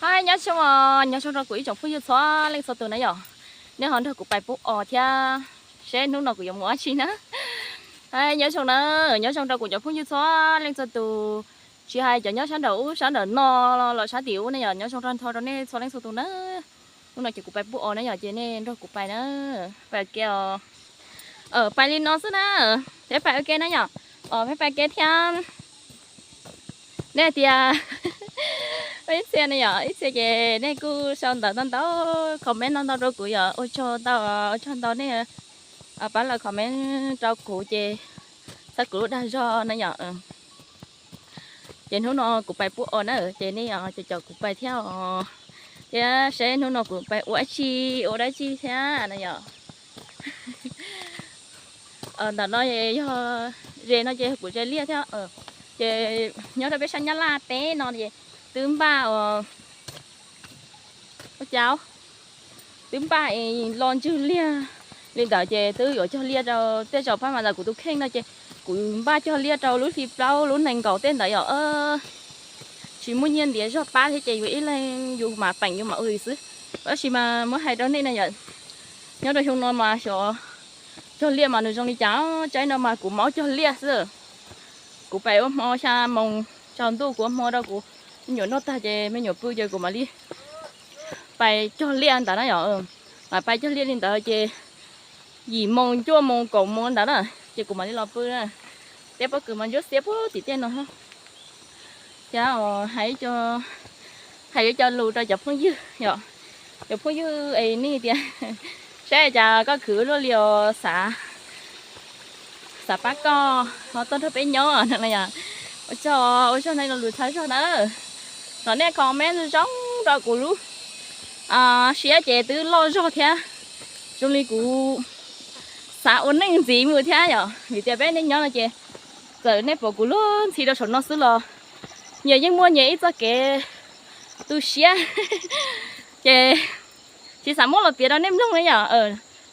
Hais nyob zoo, nyob zoo rau kuv ib tsoom phooj ywg txhua leej txhua tus na yom. Nej ho nrog kuv pais pub os thiab, seb hnub no kuv yuav mus ua dab tsi na. Hais nyob zoo na, nyob zoo rau kuv cov phooj ywg txhua leej txhua tus, tsis hais cov nyob sab nraum ub sab nraum no los sab tim ub na yom, nyob zoo rau ntho rau nej txhua leej txhua tus na. Hnub no ces kuv pais pub os na yom, ces nej nrog kuv pais na, pais ua ke os. Pais li no xwb na, peb pais ua ke na yom. Os peb pais ua ke thiab. Nej tias ib txhia ne yom, ib txhia ces nej kuj sau ntawv ntau ntau, comment ntau ntau rau kuv yom, ua tsaug ntau, ua tsaug ntau nej pab los comment rau kuv ces txhawb kuv lub dag zog na yom. Ces hnub no kuv pais pub os na, ces nej caum caum kuv pais thiab os, thiab seb hnub no kuv pais ua dab tsi, ua dab tsi thiab na yom. Ntawm no yog ze no ces kuv ze liaj thiab. Ces nyob rau peb sab Nyab Laj teb no es twb npaj ua cas twb npaj es los ntswg liaj li ntawd ces twb yuav cog liaj rau tej zaum pab mas ntawm kuv tus kheej no ces kuv npaj cog liaj rau lub hli plaub lub nees nkaum tej ntawd yom. Tsis muaj nyiaj ntiav zog pab thiab ces yus ib leeg yus mam peem yus mam ua li xwb. Tab sis mas muab hais rau nej na yom, nyob rau xyoo no mas xyov cog liaj mas nws zoo li cas, tsaib no mas kuv mob cog liaj xwb. Kuv pais ua hmo xya moos tsaus ntuj kuv ua hmo rau kuv me nyuam noj tag ces me nyuam pw ces kuv mam li pais cog liaj ntawd na yom. Mam pais cog liaj li ntawd ces yim moos cuaj moos kaum moos ntawd na ces kuv mam li los pw na. Teb pob kws mas ntsuab xiab puag tim tej no. Ces hais, hais ib co lus rau cov phooj ywg yom, cov phooj ywg es nej tias saib cas koj khwv luaj li os, xav, xav pab koj ho tuaj nrog peb nyob no yom. Ua tsaug, ua tsaug nej lo lus thawj zaug na. Thaum nej comment zoo rau kuv lub siab ces twb loj zog thiab, zoo li kuv xav ua neej ntxiv mus thiab yom. Vim tias peb nej nyob no ces txawm nej pom kuv luag ntxhi rau saum no xwb los nyias yeej muaj nyias ib txoj kev tu siab. Ces tsis xav muab los piav rau nej mloog na yom.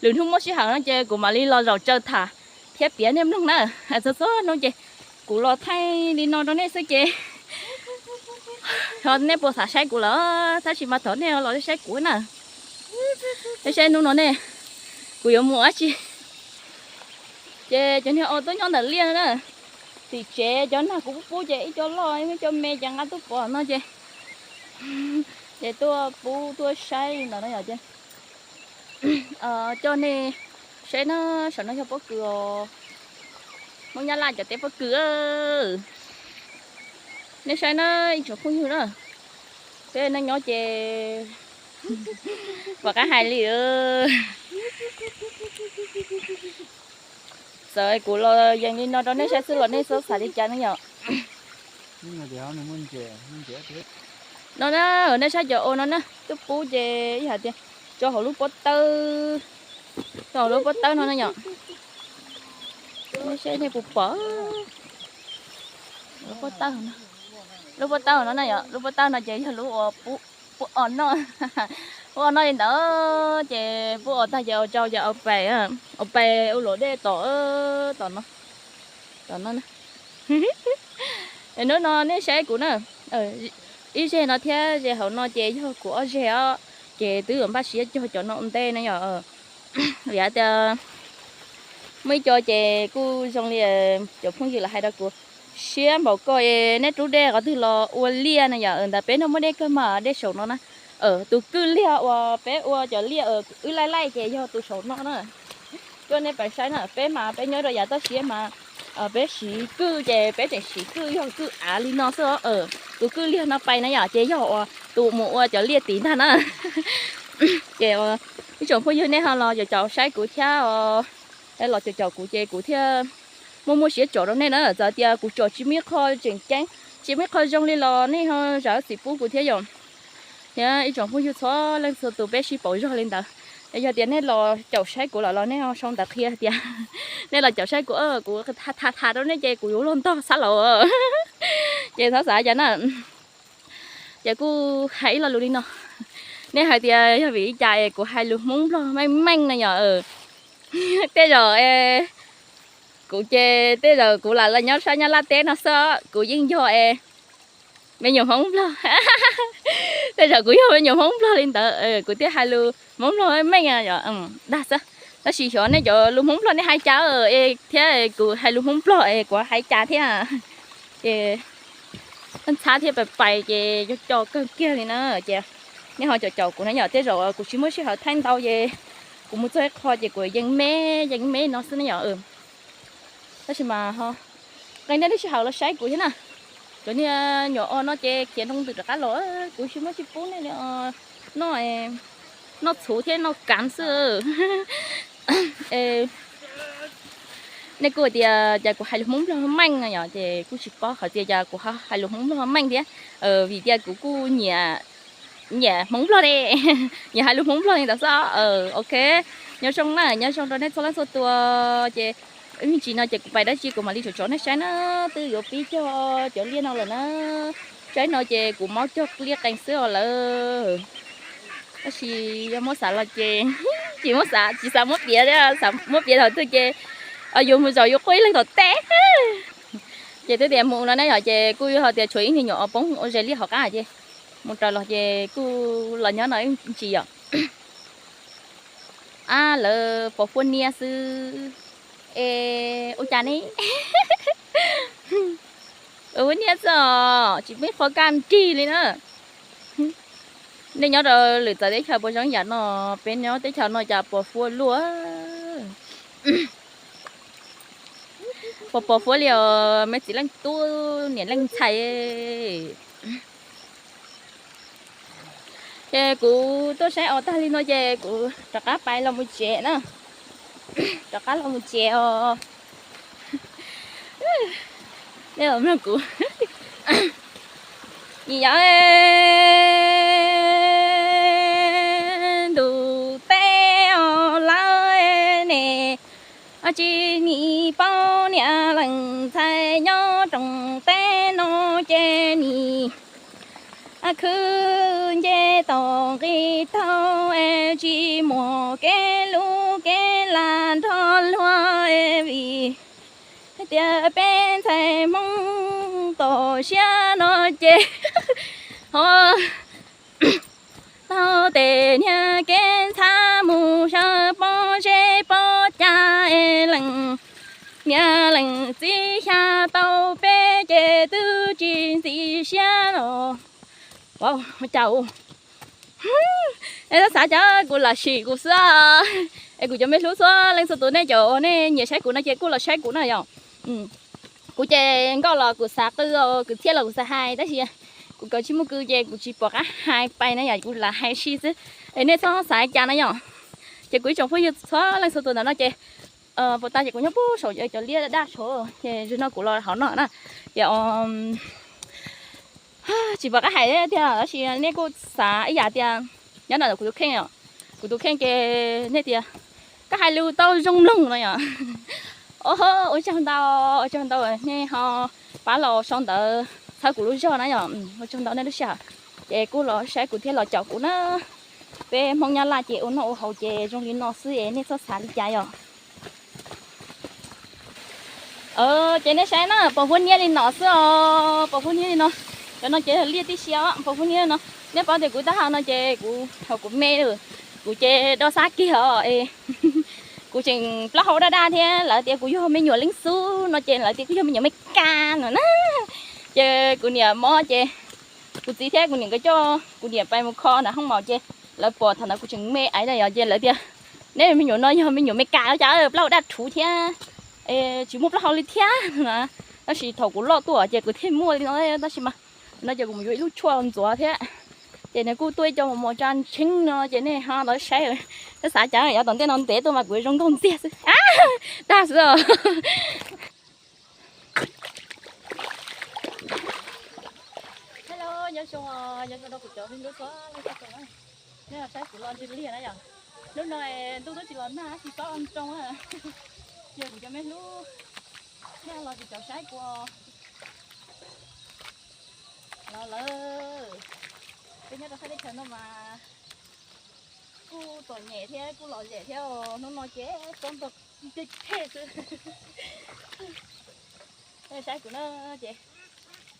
Lwm hnub muaj sij hawm no ces kuv mam li los zaum tsawg tham thiab piav nej mloog na. Txhua txhua hnub ces kuv los thaij li no rau nej xwb ces nej puas xav saib kuv lawm, tab sis mas thov nej los saib kuv na. Saib hnub no ne kuv yuav mus dab tsi. Ces cov niag os tuaj nyob ntawm liaj na, tim tsev cov nag kuv pub pub ces ib co loj ib co me ces nqa tuaj pov no ces, ces tuaj pub tuaj saib ntawd no yom. Ces coj nej saib na, saum no yog pob kws os, Hmoob Nyab Laj cov teb pob kws. Nej saib na ib tsoom phooj ywg na, peb neej nyob ces pom qab hais li. Txawm kuv los yees li no rau nej saib xwb los nej txhob xav li cas ne yom. No na, nej saib cov os no na, twb pub ces ib hais tias tso hauv lub pob tawb, tso hauv lub pob tawb no na yom. Nej saib nej puas pom lub pob tawb no na yom, lub pob tawb no ces yog lub pub os noj, pub os noj li ntawd ces pub os tag ces ua tsau ces ua pais, ua pais ua luam dej tom, tom no, tom no. Hnub no nej saib kuv na, ib zeg no thiab zeg hauv no ces yog kuv ob zeg os, ces twb yuav npaj siab cog cov no ua ntej na yom. Vim hais tias muaj ib co ces kuj zoo li cov phooj ywg lawv hais rau kuv, siab npaum koj es neb rub dej qhov twg los ua liaj na yom. Ntawd peb no muaj dej kawg mas dej saum no na. Tus kwj liag uas peb ua cov liaj wb laij laij ces yog tus saum no na. Coj nej pais saib na, peb mas peb nyob rau yav toj siab mas peb siv kwj ces peb tseem siv kwj yog kwj av li no xwb. Tus kwj liag no pais na yom ces yog uas tus mus ua cov liaj tid ntag na. Ces ib tsoom phooj ywg nej ho los caum caum saib kuv thiab os, los caum caum kuv ces kuv thiaj muaj muaj siab tsom rau nej na. Txawm tias kuv tsom tsis muaj ib qho tseem ceeb, tsis muaj ib qho zoo li los nej ho zam txim pub kuv thiab yom. Thiab ib tsoom phooj ywg txhua leej txhua tus peb sib pauv zog li ntawd. Yog tias nej los caum saib kuv lawm los nej ho sau ntawv qhia tias nej los caum saib kuv, kuv tham tham rau nej ces kuv yuav luag ntog xab laus. Ces txhob xav cas na. Ces kuj hais ib lo lus li no, nej hais tias yog vim li cas es kuv hais lus Hmoob Nplog meej meej na yom. Tej zaum kuv ces tej zaum kuv lam los nyob sab Nyab Laj teb no xwb, kuv yeej yog es me nyuam Hmoob Nplog. Tej zaum kuv yog me nyuam Hmoob Nplog li ntawd, kuv thiaj hais lus Hmoob Nplog meej yom, dag xwb. Tab sis xyov nej cov lus Hmoob Nplog nej hais cas thiab kuv hais lus Hmoob Nplog es kuv hais cas thiab. Ces ntxhab thiab pais pais ces co co kawg kiag li na. Ces nej ho caum caum kuv na yom, tej zaum kuv tsis muaj sij hawm thaij ntau ces kuv mus txog ib qho ces kuv yees me yees me no xwb na yom. Tab sis mas ho qee nej lub sij hawm los saib kuv thiab na. Cov niag nyuam o no ces khiav nroo ntws rov qab los, kuv tsis muaj tsis pub nej li os. Noj, noj txhuv thiab noj kav xwb. Nej kuj tias cas kuv hais lus Hmoob Nplog meej no yom, ces kuj tsis paub qhov tias cas kuv ho hais lus Hmoob Nplog meej thiab, vim tias kuv kuj nyiam, nyiam Hmoob Nplog ne, nyiam hais lus Hmoob Nplog li ntawd xwb. Ok, nyob zoo na, nyob zoo rau nej txhua leej txhua tus. Ces ib me ntsis no ces kuv pais dab tsi kuv mam li tso tso nej saib na, twb yuav pib cog cov liaj no lawm na. Saib no ces kuv maub cog liaj qees xwb os lawm. Tab sis yog muab xav los ces tsis muab xav, tsis xav muab piav thiab, xav muab piav thaum twg ces yuav mus zaum yuav quaj ib leeg tom teb. Ces twb tias mus no na yom, ces kuj yog tias tshuav ib niag nyuam o poob ua zes liaj hauv qab ces mus raws los ces kuj los nyob no ib ntsis yom. Ab, lawv pos huab niab xwb es ua cas ne? Huab niab xwb os, tsis pub qhov kaj nrig li na. Nej nyob rau lwm txawv teb chaws puas zoo yam no, peb nyob teb chaws no cas pos huab luaj. Pos pos huab li os me txiv leej tub niam leej ntxhais. Ces kuv tuaj saib os tag li no ces kuv rov qab pais los mus tsev na. Rov qab los mus tsev os. Nej los mloog kuv. Yog ntu teb os lawm ne, tsis nim paub niam leej ntxhais nyob rooj teb no ces nim khwv nce tau nqi taug es tsis muaj kev lub kev lam nrog luag es vim hais tias peb ntxhais Hmoob tom siab no ces ho taug tes niag kev ntxhab mus sawv pob zeb pob cag es leej niam leej txiv xya tau peb ces twb tsis ntxim siab los. Ua cas, nej xav cas kuv lam sim kuv xwb. Es kuv cov me hlub txhua leej txhua tus nej cov uas nej nyiam saib kuv no ces kuj los saib kuv na yom. Kuv ces nkauj los kuv xav qw, kwv txhiaj los kuv xav hais tab sis kuv kawm tsis muaj kwv ces kuv tsis pom qab hais pais na yom, kuv lam hais si xwb. Es nej txhob xav cas na yom. Ces kuv ib tsoom phooj ywg txhua leej txhua tus ntawm no ces puas tas ces kuv nyob puag saum cov liaj daj daj saud ces zaum no kuv los hauv no na. Ces tsis pom qab hais tiag tab sis nej kuj xav ib yam tias nyob ntawm kuv tus kheej, kuv tus kheej ces nej tias koj hais lus tau zoo mloog no yom. Ua tsaug ntau, ua tsaug ntau nej ho pab los sau ntawv txhawb kuv lub zog na yom. Ua tsaug ntau nej lub sij hawm. Ces kuj los saib kuv thiab los caum kuv na. Peb Hmoob Nyab Laj ces ua noj ua haus ces zoo li no xwb es nej txhob xav li cas yom. Ces nej saib na, pos huab niab li no xwb os, pos huab niab li no. Cov no ces liaj tib si os, pos huab niab no. Nej paub tias kuv tab hau no ces kuv thaum kuv me, kuv ces do xab kiag os. Kuv tseem plaub hau daj daj thiab lawv tias kuv yog me nyuam leej xub no ces lawv tias kuv yog me nyuam Meskas no na. Ces kuv niam mob ces kuv txiv thiab kuv niam nkawd coj kuv niam pais mus kho nram hoob maum ces lawv pom thaum ntawd kuv tseem me aiv na yom ces lawv tias neb me nyuam no yog me nyuam Meskas cas plaub hau daj rhuv thiab tsis muaj plaub hau li thiab na. Tab sis thaum kuv loj tuaj ces kuv thiaj muaj li no tab sis mas no ces kuv mus yuav ib lub tshuaj ntxuav thiab. Ces nws kuj tuaj ib co mos mos tsa ntsheeb no ces nej ho los saib, nej xav cas yav tom ntej no ntev tuaj mas kuv zoo nkauj ntxiag xwb. Dag xwb os. Hello, nyob zoo, nyob zoo rau kuv cov me hlub txhua leej txhua tus na. Nej los saib kuv los ntsis liag na yom. Hnub no ntuj twb tsis los nag tsis xob nroo na. Ces kuv cov me hlub, nej los tsis caum saib kuv los lawm. Peb nyob rau sab teb chaws no mas kuj txom nyem thiab kuj lom zem thiab os. Hnub no ces xob ntog nteg thej xwb. Saib kuv na, ces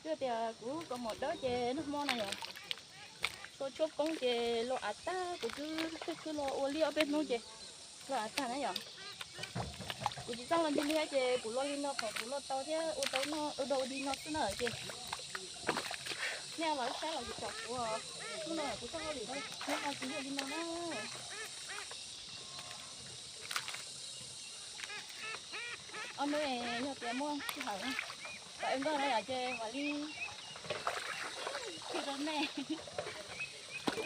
twb tias kuv kaus mom dawb ces nag hmo na yom. Tshuab poob ces los av tag, kuv twb twb twb los ua liaj ob peb hnub ces los av tag na yom. Kuv tsis txawj los ncig liaj ces kuv los li no kom kuv los tau thiab ua tau no ua dau li no xwb na ces nej los saib los kuv tsom kuv, hnub no kuv txoj hauj lwm no, hnub no kuv yog li no na. Ob hnub yog tias muaj sij hawm kom nkauj na yom ces mam li tsis rau nej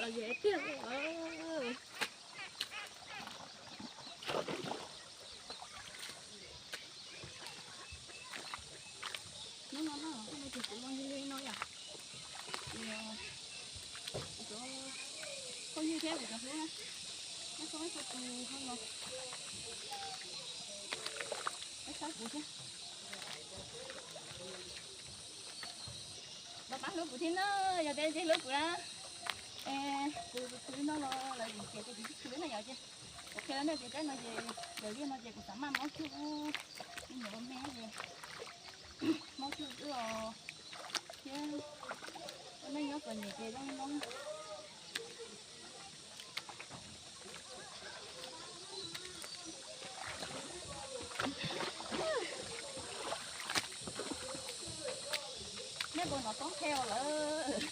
los yog tiag. Hnub no na, hnub no ces kuv los li no yom. Kuv cov phooj ywg thiab kuv cov hlub na, nej txhua tus ho los pab saib kuv thiab. Los pab hlub kuv thiab na, yog tias nej hlub kuv na, kuv tus no los lawv tias kuv tus hlub na yom ces kuv qhia nej tias teb no ces lawv liaj no ces kuv xav maj mob cuag me nyuam me ces mob cuag wb os thiab ua neej nyob txom nyem ces zoo li no. Nej puas hnov xob nthe os lawm?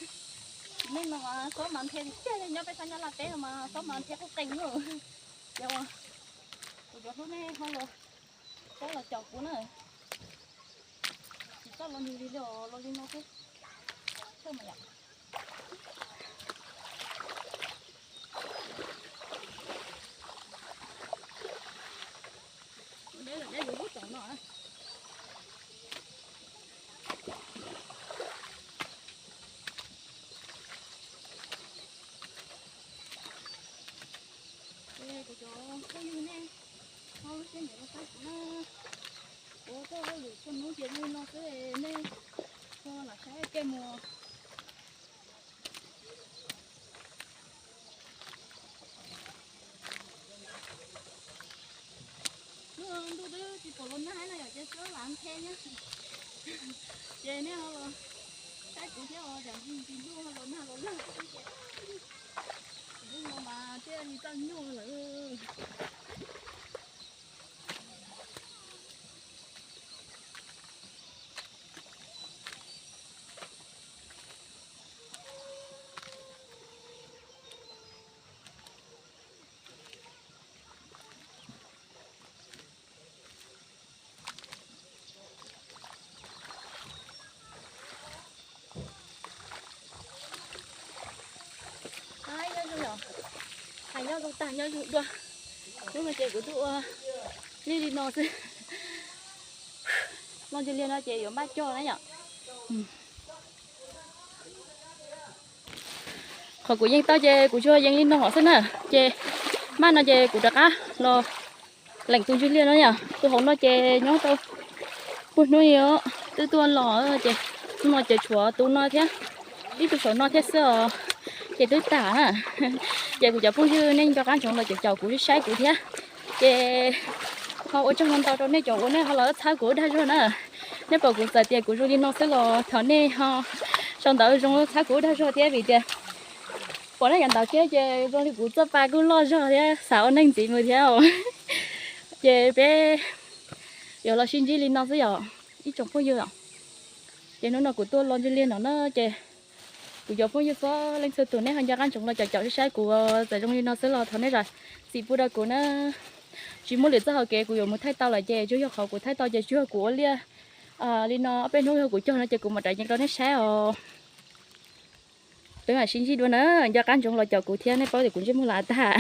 Neej no mas xob mas nthe tiag tiag li, nyob peb sab Nyab Laj teb no mas xob mas nthe qub qees li. Ces kuv cov hlub nej ho los saib los caum kuv na. Tsis txawj los nws li los los li no xwb. Thawj mas yom. Deb lawm, deb yuav lub tod no. Kuv cov phooj ywg nej, ho lub siab ntev los saib kuv na. Kuv txoj hauj lwm txhua hnub ces li no xwb nej, txhua lam saib kev mus. Ntuj twb tsis pom los nag no yom, ces twb lam nthe nyob. Ces nej ho los saib kuv thiab os, tsam ntuj ho los nag los lawg. Ntuj no mas thiaj li txawj nyuaj lawm. Nyob zoo yom, hais nyob zoo tag nyob zoo dua. Hnub no ces kuv tuaj ua liaj li no xwb. Los ntsia liaj no ces yuav npaj cog na yom. Qhov kuv yeej tau ces kuv tsuas yeej li no xwb na. Ces maj no ces kuv rov qab los leem tus ntsis liaj no yom. Tus hauv no ces nyob tau puag hnub twb tuaj los ces hnub no ces tshuav tus no thiab, ib tug saum no thiab xwb os. Ces twb tas na. Ces kuv cov phooj ywg nej nco qab ntsoov los caum caum kuv, saib kuv thiab. Ces ho ua tsaug ntau ntau rau nej cov uas nej ho los txhawb kuv dag zog na. Nej pom kuv txawm tias kuv zoo li no xwb los thov nej ho sau ntawv zoo txhawb kuv dag zog thiab, vim tias pom nej cov ntawv thiab ces zoo li kuv txoj pa kuj loj zog thiab xav ua neej ntxiv mus thiab. Ces peb yuav los sib ntsib li no xwb yom ib tsoom phooj ywg. Ces hnub no kuv tuaj los ntsis liaj no na ces kuv cov phooj ywg txhua leej txhua tus nej ho nco qab ntsoov los caum caum saib kuv, txawm zoo li no xwb los thov nej zam txim pub rau kuv na. Tsis muaj lwm txoj hauv kev kuv yuav mus thaij tau lawm ces tsuas yog qhov kuv thaij tau ces tsuas yog kuv ua liaj li no ob peb hnub yog kuv cog no ces kuv mam rov yees rau nej saib os. Peb mam sib ntsib dua na, nco qab ntsoov los caum kuv thiab, nej paub tias kuv ntsej muag los tag.